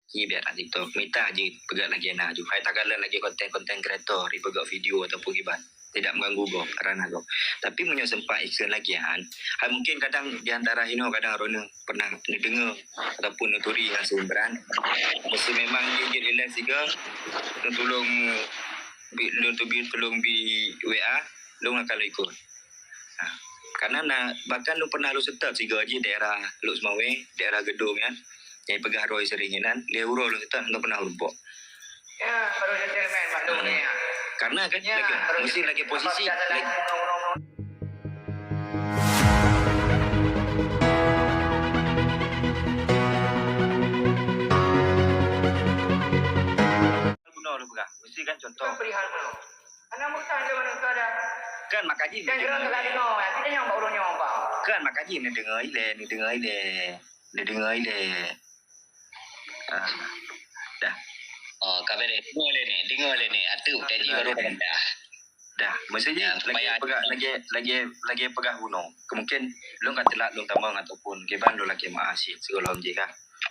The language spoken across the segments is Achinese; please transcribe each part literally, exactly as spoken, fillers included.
Ki biar na TikTok. Mita jih peugah lagèe na ju. Hai takalon lagèe konten-konten kreator, ipeugah video ataupun kiban. Tidak mengganggu gob, ranah gob. Tapi meunyoe sempat ikheun lagèe nyan, hai mungkin kadang di antara inoe kadang droeneuh pernah neudeungoe ataupun neuturi ngon si Imran. Meusé memang jih jeuet ilèe sigoe, neutulông bi-, lôn teubiet tulông bi W A, lôn akan lôn ikot. Ha. Karena na, bahkan lôn pernah lôn seutôt sigoe jih daerah Lhokseumawe, daerah Geudong nyan. Nyang peugah droe seuring inan, lhèe uroe lôn seutôt hana pernah lôn pok. Ya, baru gentleman maklum ni, ya. Karena kan, ya, lagi, baru mesti gentleman. Lagi posisi, apa biasa lagi. Bunoe lôn peugah, mesti kan contoh. Perihal bunoe. Aneuk muda dia mana tu ada? Kan maka jih. Kan neudeungoe ilèe. Kita nyang bak ureueng nyoe, Bang. Kan maka jih neudeungoe ilèe, neudeungoe ilèe. Neudeungoe ilèe. Ah, dah. Oh, ka beres. Deungoe ilèe ni, deungoe ilèe ni. Atu, janji baru dah. Dah, maksudnya lagi peugah, lagi, lagi, lagi peugah bunoe. Mungkin lôn ka telat lôn tamong ataupun kiban lôn lakèe meu'ah cit sigohlom jih kah.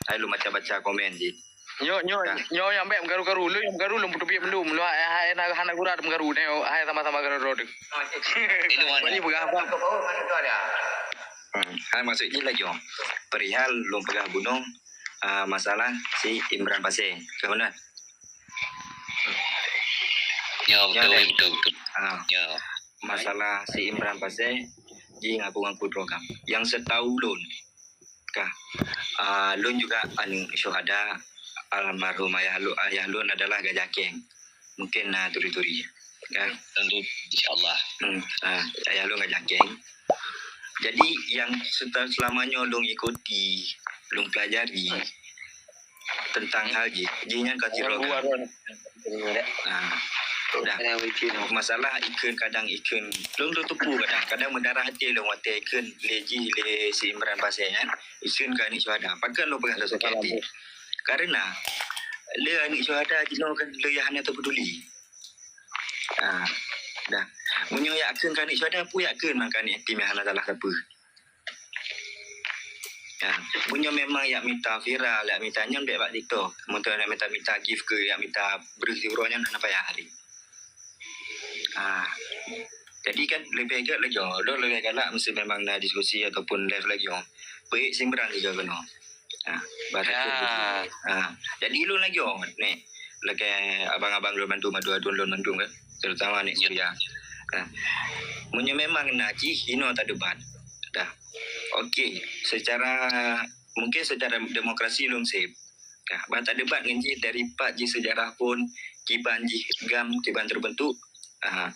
Hai lôn baca-baca komen jih. Nyoe, nyoe, nyoe nyang bèk meukaru-karu. Lôn nyang meukaru lôn peuteubiet mandum. Lôn hai, hai, hana, hana gura meukaru nyoe, hai sama-sama karu droe. Ini peugah apa? Hmm, hai maksud jih lagèe nyoe. Perihal lôn peugah bunoe, ah, masalah si Imran Pasè. Ka beuna? Ya, betul, betul, betul. Ah. Ya. Masalah si Imran Pasè, jih ngaku-ngaku droe kah. Nyang seutau lôn, kah, ah, lôn juga aneuk syuhada, almarhum ayah lôn, ayah lôn adalah Gajah Keng. Mungkin na turi-turi. Kah? Tentu, insya Allah. Hmm, ah, ayah lôn Gajah Keng. Jadi, nyang seutau selama nyoe lôn ikuti, lôn pelajari tentang hal jih, jih nyan ka sidroe kah. Ah. Dah. Masalah ikheun kadang ikheun, lôn, lôn teupeu kadang, kadang meudarah até lôn watèe ikheun lé jih lé si Imran Pasè nyan, ikheun keu aneuk syuhada. Pakon lôn peugah lôn sakét até? Karena lé aneuk syuhada jinoe kan lé nyang hana teupeuduli. Ah, dah. Meunyoe jak kheun keu aneuk syuhada, peue jak kheun ngon keu aneuk yatim nyang hana salah sapeue? Ah, meunyoe memang jak mita viral, jak mita nyan bèk bak TikTok. Meunyoe jak mita-mita gift keu, jak mita breuh siuroe nyan hana payah hari. Ah, jadi kan leubeh gèt lagèe nyoe, lôn leubeh galak meusé memang na diskusi ataupun live lagèe nyoe. Peuék si Imran juga keunoe. Ha, bahasa Cina. Ha, jadi lôn lagèe nyoe, ni, lagèe abang-abang lôn mandum, adu-adu lôn mandum kan, terutama Nek Surya. Ha. Meunyoe memang na jih, inoe tadebat. Dah. Okey, secara, mungkin secara demokrasi lôn sép. Ha, bah tadebat ngon jih dari pat jih sejarah phon, kiban jih GAM, kiban terbentuk. Ha,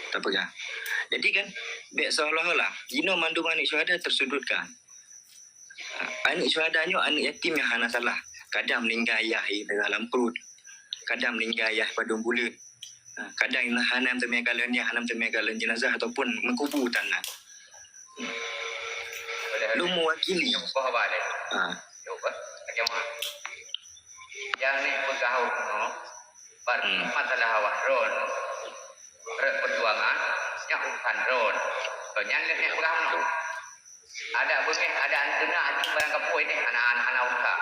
tapeugah. Jadi kan, bèk seolah-olah jinoe mandum aneuk syuhada tersudutkan. Aneuk syuhada nyoe aneuk yatim nyang hana salah. Kadang meuninggai ayah di dalam pruet. Kadang meuninggai ayah padum buleuen. Ha, kadang hana teumé kalon ayah, hana teumé kalon jenazah ataupun meukubu tan na. Lôn mewakili. Ha. Nyang ni peugah nyoe, bar masalah awak droen. Rot peujuangan, nyan urusan droen. Nyan lé nyan peugah nyoe. Adak beungéh, adak teunak, barang kapuai nyan hana, hana, hana urusan.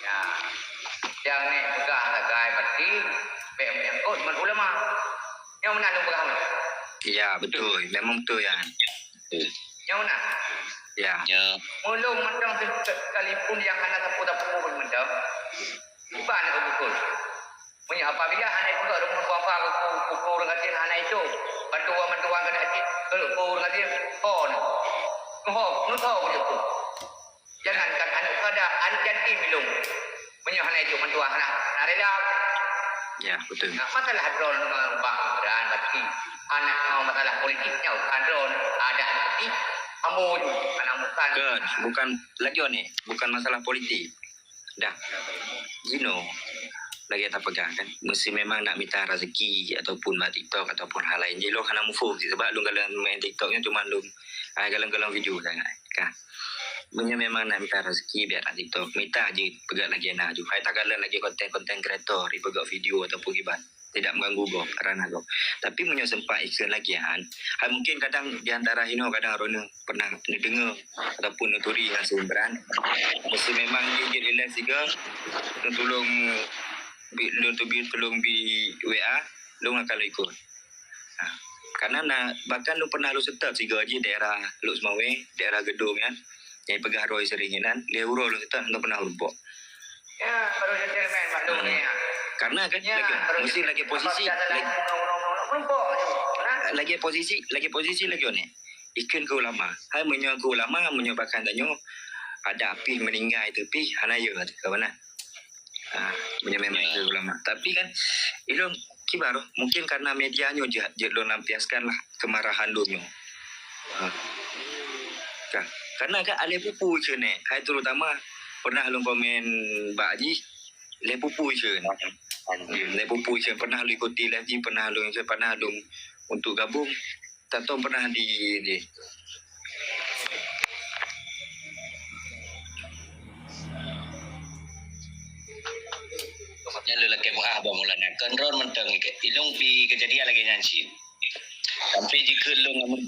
Ya. Nyang nèk peugah sagai berarti bèk menyangkut ngon ulama. Nyang meunan lôn peugah meunan. Ya, betul. Memang betul, ya. Nyang meunan. Ya. Ya. Ulôn mantong se-, sekalipun nyang hana sapeue-sapeue pun mantong, iban keu bukon. Meunyoe apabila hana ikot rumoh kuasa keu, keu, keu ureueng gasien hana icok, bantuan-bantuan keu gasien, keu, keu ureueng gasien, phon. Neuho, neuho keu jeuet tu. Jangankan aneuk sada, aneuk yatim ilong. Meunyoe hana icok bantuan, hana, hana rela. Ya, betul. Nah, masalah droen ngon Bang Imran, berarti aneuk ngon masalah politik nyoe bukan droen, adat seperti ambo tu, aneuk bukan. Bukan, bukan lagi ni, bukan masalah politik. Dah. Jinoe, lagèe tapeugah kan, meusé memang nak mita rezeki ataupun bak TikTok ataupun hal lain. Jih lôn hana muphom sih, sebab lôn galak main TikTok nyan cuma lôn, ah, galak-galak video sangat. Kan. Meunyoe memang nak mita rezeki, biar na TikTok. Mita jih peugah lagèe na ju. Hai takalon lagèe konten-konten kreator, ipeugah video ataupun kiban. tidak mengganggu gob, ranah gob. Tapi meunyoe sempat ikheun lagèe nyan, hai mungkin kadang di antara inoe kadang droeneuh pernah neudeungoe ataupun neuturi hana sibeuneuran. Meusé memang jeuet relax sigoe, lôn tulông bi, lôn teubi tulông bi W A, lôn akan lôn ikot. Ha. Karena na, bahkan lôn pernah lôn seutôt sigoe jih daerah Lhokseumawe, daerah Geudong nyan, nyang peugah droe sering nyan, lhèe uroe lôn seutôt hana pernah lôn bôh. Ya, baru gentleman maklum ni, ya. Karena kan, ya, lagi, baru mesti gentleman. Lagi posisi, apa biasa lagi, lagi, ngomong-ngomong, ngomong, ngomong, nah. Lagi posisi, lagi posisi lagi ni. Ikheun keu ulama. Hai meunyoe keu ulama, meunyoe bahkan tanyoe, ada pih meninggai tu pih, hana yö tu kawan nah. Ah, meunyoe memang, ya, ikheun ulama. Tapi kan, ilôn kibar, mungkin karena media nyoe jeuet, jeuet lôn lampiaskan lah kemarahan lôn nyoe. Ha. Ka-, karena kan alèh pupu cen nè, hai terutama pernah lôn komen bak jih, lhèe pupu cen. Hmm, lhèe pupu cen pernah lôn ikuti live jih, pernah lôn, pernah lôn untuk gabung, tak tahu pernah di, di. Nyan lôn lakèe meu'ah bak Maulana. Kon droen mantong ilôn pih keujadian lagèe nyan cit. Sampai jikheun lôn ngon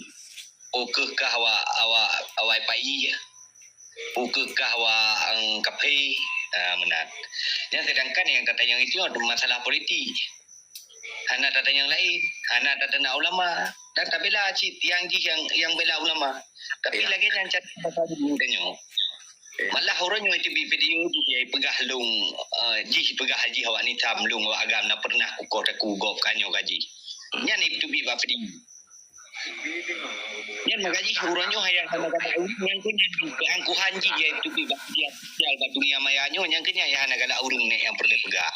Peu kheueh kah awak, awak, awak F I I, peu kheueh kah awak, em, kaphé, ah, meunan. Nyan sedangkan nyang ka tanyong itu masalah politik. Hana tatanyong laén, hana tateunak ulama. Dan tabela cit nyang jih nyang, nyang bela ulama. Tapi, ya, lagèe nyan cara tanyoe. Malah uroe nyoe teubiet video jih peugah lôn, eh, jih peugah jih awak ni tham lôn awak agam na pernah kukoh taku gob ka nyoe ka jih. Nyan teubiet bak video. Nyan maka jih uroe nyoe nyang hana galak ureueng nyan keuh nyan keungkuhan jih nyang teubiet bak media sosial bak dunia maya nyoe nyan keuh nyan nyang hana galak ureueng nèk nyang peureulèe peugah.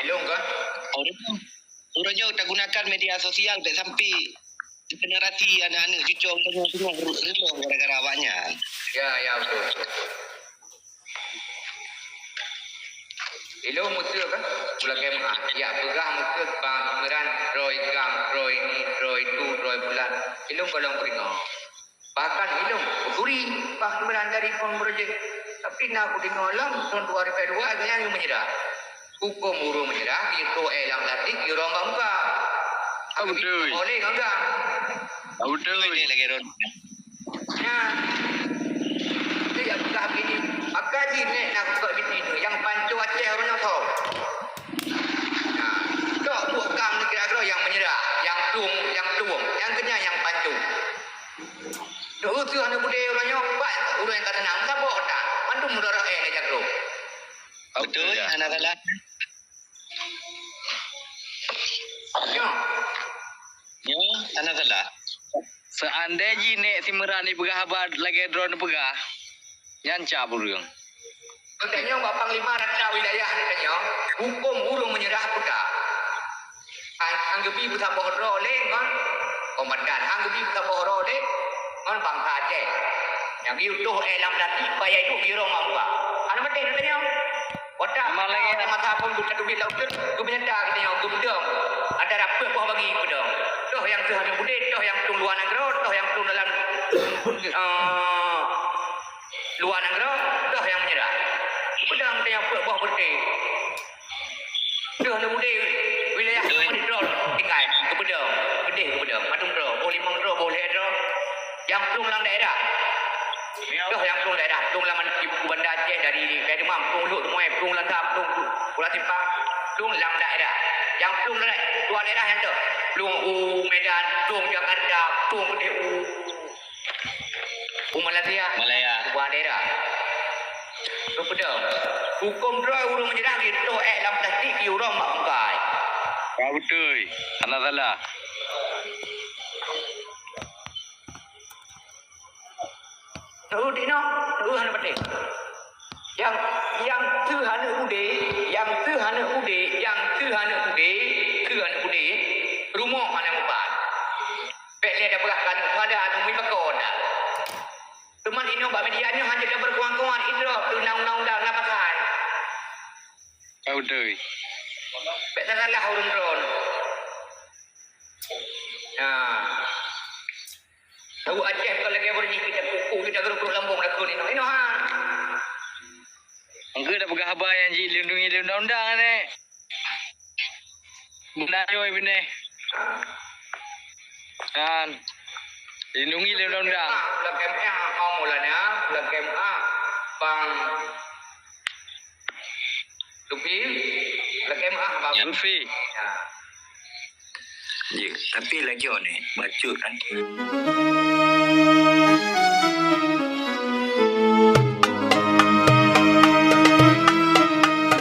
Ilôn kah? Uroe nyoe, uroe nyoe tagunakan media sosial bèk sampai generasi aneuk-aneuk cucoe tanyoe teungoh re-, reuloh gara-gara awak nyan. Ya, ya, betul, betul, betul. Ilôn meuseu kah? Ulôn kheun meu'ah. Jak peugah meuseu bang Imran, droe GAM, droe ini, droe itu, droe bulan. Ilôn gohlom peudeungoe. Bahkan ilôn peuturi bang Imran dari phon projek. Tapi na kudeungoe lom thôn dua ribu dua nyan meunyeurah. Hukôm ureueng meunyeurah, jitôh èk lam plastik, jirôm bak muka. Ah, beutôi. Boleh enggak? Ah, beutôi. Lagèe ron. Nyan. Itu nyang peugah begini. Maka jih nèk na kukheun biti nyoe, nyang panco Aceh uroe nyoe soe? Nah, dok buet GAM ni kira-kira nyang meunyeurah, nyang plueng, nyang plueng, nyang keu nyan nyang panco. Dok uteuen aneuk beudé uroe nyoe, pat ureueng nyang ka teunang, saboh that, mandum mudarat èk lé jago. Beutôi, ya. Hana salah. Nyoe. Nyoe, hana salah. Seandai jih nèk si Imran jipeugah haba lagèe droeneuh peugah, nyan cap ureueng. Geutanyoe bak panglima rata wilayah geutanyoe, hukôm ureueng meunyeurah peugah. Han, han geubi peusaboh droe lé ngon komandan, han geubi peusaboh droe lé ngon bansa Aceh. Nyang geuyue tôh èk lam plastik, payah iduek geuyue rhom bak muka. Hana maté geutanyoe. Watèe masa phon geutanyoe teubiet lam uteuen, geumeunyeurah geutanyoe geupeudong. Antara peuet boh bagi geupeudong. Toh nyang teuh aneuk udép, toh nyang tueng luwa nanggroe, toh nyang tueng dalam, eh, luwa nanggroe, toh nyang meunyeurah. Geupeudong geutanyoe peuet boh beureuti. Teuh aneuk udép wilayah Beutôi. Meunan droe tinggai, geupeudong, keudeh geupeudong, mandum droe, boh limong droe, boh lhèe droe. Nyang plueng lam daerah. Toh nyang plueng daerah, plueng lam Banda Aceh dari Kayademam, plueng Lhokseumawe, plueng Langsa, plueng Pulo Simpang, plueng lam daerah. Nyang plueng daerah, tuan daerah nyan toh. Plueng u Medan, plueng Jakarta, plueng keudeh u U Malaysia. Malaya. Buah daerah. Geupeudong. Hukôm droe ureueng meunyeurah geuyue tôh èk lam plastik geuyue rhom bak muka. Ya, beutôi. Hana salah. Tahu di noh, tahu hana patéh. Nyang, nyang teuh aneuk udép, nyang teuh aneuk udép, nyang teuh aneuk udép, teuh aneuk udép, rumoh hana mupat. Bèk lé tapeugah keu aneuk muda, aneuk muda pakon dah. Teuma inoe bak media nyoe hana tapeureukuan-kuan, idroe keu undang-undang na pasai. Ah, beutôi. Bèk tasalah ureueng droe. Nah. Tahu Aceh kon lagèe beureunyih kita kuku, kita geureukrok lambông lakoe inoe. Inoe ha. Engkau dah peugah haba nyang jilindungi lé undang-undang nè. Meunanyoe binéh. Kan. Dilindungi lé undang-undang. Blok M A mau Maulana, Blok M A Bang Lutfi, Blok M A Bang Lutfi. Ya. Ya, tapi lagèe ni, bacut kan.